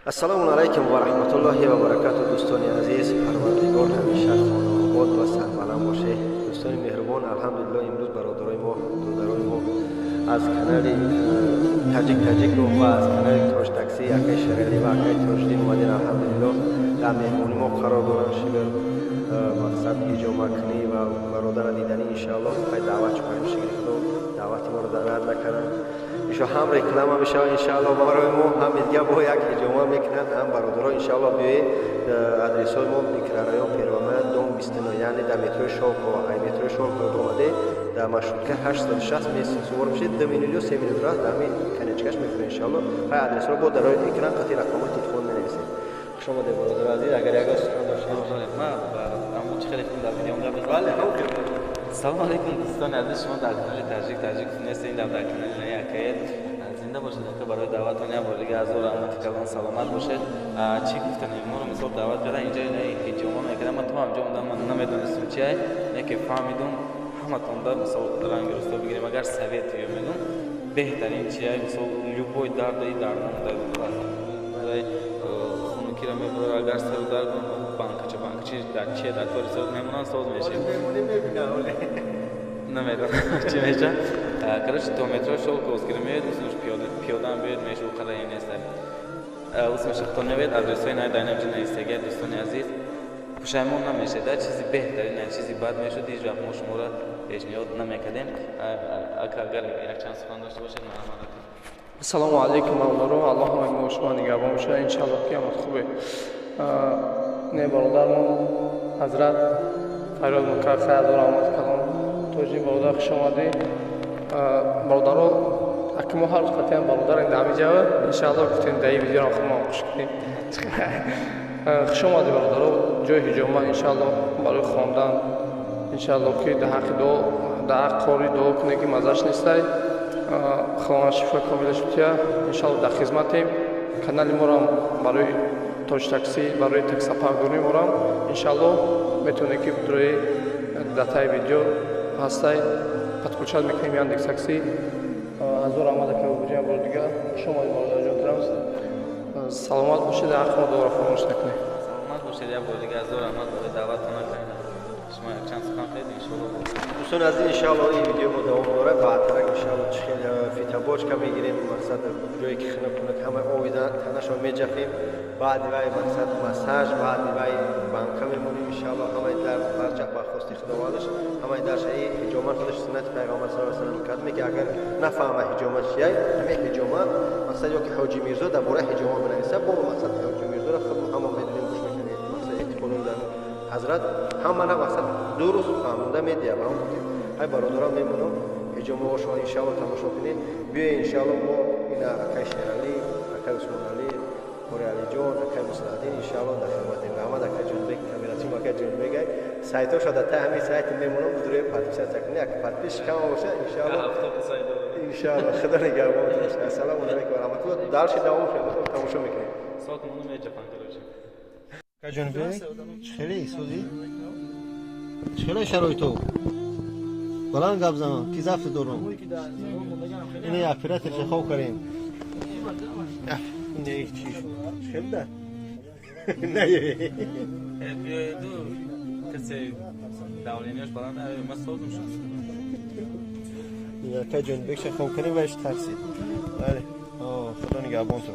Ассалому алайкум ва раҳматуллоҳи ва баракату. Дӯстони азиз, Парвардигор ҳамеша хонаобод ва сарбаланд боше. Дӯстони меҳрубон, алҳамдулилло, имрӯз бародарои мо, додарои мо аз канали Таҷик Таҷику ва аз канали Тоҷ Такси, акаи Шералӣ ва акаи Тоҷиддин омадем. Алҳамдулилло, дар меҳмони мо қарор доранд. Шигр, мақсад ҳиҷомакунӣ ва бародара диданӣ. Иншааллоҳ, хай, даъват чукарем. Шигри Худо, даъвати моро рад накарданд. Иншо ҳам реклама мешавад, иншааллоҳ, барои мо ҳам дигар бо як ҳиҷома мекунанд, ҳам бародаро. Иншааллоҳ, биёед. Адресҳои мо: микрорайон Первомая, дом 29, яъне дар метрои Шолково. Ай метрои Шолково омаде, дар маршрутка 860 сувор мешед, 2 минут ё 3 минут раст, дар ҳамин конечкаш мефуред, иншааллоҳ. Хай, адресҳоро бо дар рӯи экран қати рақамҳои телефон менависед. Хуш омадед, бародари азиз. Агар ягон сухан доштед. Салому алейкум, дӯстони азиз, шумо дар канали Таҷик Таҷик нестед, дар канали наи акаед. Зинда бошед, ака, барои даъватон як бор дига ҳазор раҳмати калон, саломат бошед. Чӣ гуфтанем, моро мисол даъват кардан инҷо, ҳиҷома мекардам, ман то ҳамҷо омадам, ман намедонистам чи ай, не ки фаҳмидум. Ҳаматонда мисол ранги русто бигирем, агар совет ё мегум, беҳтарин чи ай, мисол, любой дардаи дармон хунукиро мебарад. Агар сару дард, банкача, банкачи дар чие, дар кори соз мемонанд, соз мешем, намедонам чӣ меша. Короче, то метро Шолковский меояд, усмш пиёдаам биёед, меша, уқадар нест, усмш то меояд. Адресҳои най дар инҷо навистагия. Дӯстони азиз, пушаймон намешед, чизи беҳтарин. Чизи бад мешуд, ҳеҷ вақт мо шуморо пешниҳод намекардем. Агар якчанд сухан дошта бошед, марҳамат. Ассалому алайкум, бародаро, Аллоҳ мо шумо нигаҳбон бошад. Иншаллоҳ, ки ҳамат хубе. Не, бародармон ҳазрат фарёд мукард, хайр, раҳмат калон. Тоҷи бародар, хуш омадӣ. Бародаро, аки мо ҳар рӯз қатъиян бародарем дар ҳамин ҷава. Иншаллоҳ, гуфтем, дар ин видеоро худмон хуш кунем. Хуш омадӣ, бародаро, ҷои ҳиҷома, иншаллоҳ, барои хондан. Иншаллоҳ, ки дар ҳаққи дуо, дар ҳақ қори дуо кунем, ки маззаш нестай. Худованд шифои комила шутия. Иншаллоҳ, дар хизматем. Канали морам барои Тоҷ Такси, барои таксопаркдории морам, иншаллоҳ, метавонед, ки рӯи датаи видео ҳастай, подключать мекунем Яндекс Такси. Ҳазор раҳмат, ака Бобоҷон, бори дигар хуш омадед, бародарҷон. Саломат бошед, дар ҳаққи мо дуоро фаромӯш накунед. Саломат бошед, як бори дигар ҳазор раҳмат барои даъватон. Накунед, шумо якчанд сухан кунед, иншоалло. Дӯстони азиз, иншаалло, ин видео мо давом дорад. Баъдтарак, иншаалло, чӣ хел фитобочка мегирем, мақсад ҷое ки хунук хунук, ҳама оби танашро меҷафем. Баъди вай, мақсад, массаж, баъди вай банка мемонем. Иншаалло, ҳамаи дард барҷа ба хости Худовандаш, ҳамаи даршаи ҳиҷома худаш суннати Пайғамбар саллаллоҳу алайҳи васаллам кард. Меги, агар нафаҳма ҳиҷома чияй, ҳамаи ҳиҷома, мақсад, ё ки Ҳоҷи Мирзо дар бораи ҳиҷома бинависа, бо мақсад Ҳоҷи Мирзоро худ ҳама медонем, гӯш мекунем, мақсад эътиқодон дар ҳазрат ҳамара, мақсад, дуруст фаҳмонда медиҳад. Ба он хотир, ҳай, бародарон, мемонам ҳиҷомаҳошо, иншаалло, тамошо кунед. Биёед, иншаалло, мо ина акаи Шералӣ, акаи Усмоналӣ, Қори Алиҷон, акаи Муслаҳдин, иншаалло, дар хидматем. Раҳмат, акаи Ҷонбек, камератим акаи Ҷонбек. Сайтошо дар таи ҳамин сайти мемонам, будурои подписаться кунед. Як подписчик кама бошад, иншаалло. Иншаалло, Худо нигаҳбон бошад. Ассалому алайкум ва раҳматуллоҳ. Дальше давом тамошо мекунем. Сокмону меҷафан, короче. Акаи Ҷонбек, чӣ хеле сузи, чӣ хеле шароито? Баланд гап зан, ки зафт дорам. Ини операторша хоб карем. Не, чӣ хел да? Не. Биёеду, касе давлениаш баланд, ман созм шуд. Акаи Ҷонбекша хоб карем, вайш тарсид. Бале, Худо нигаҳбон. То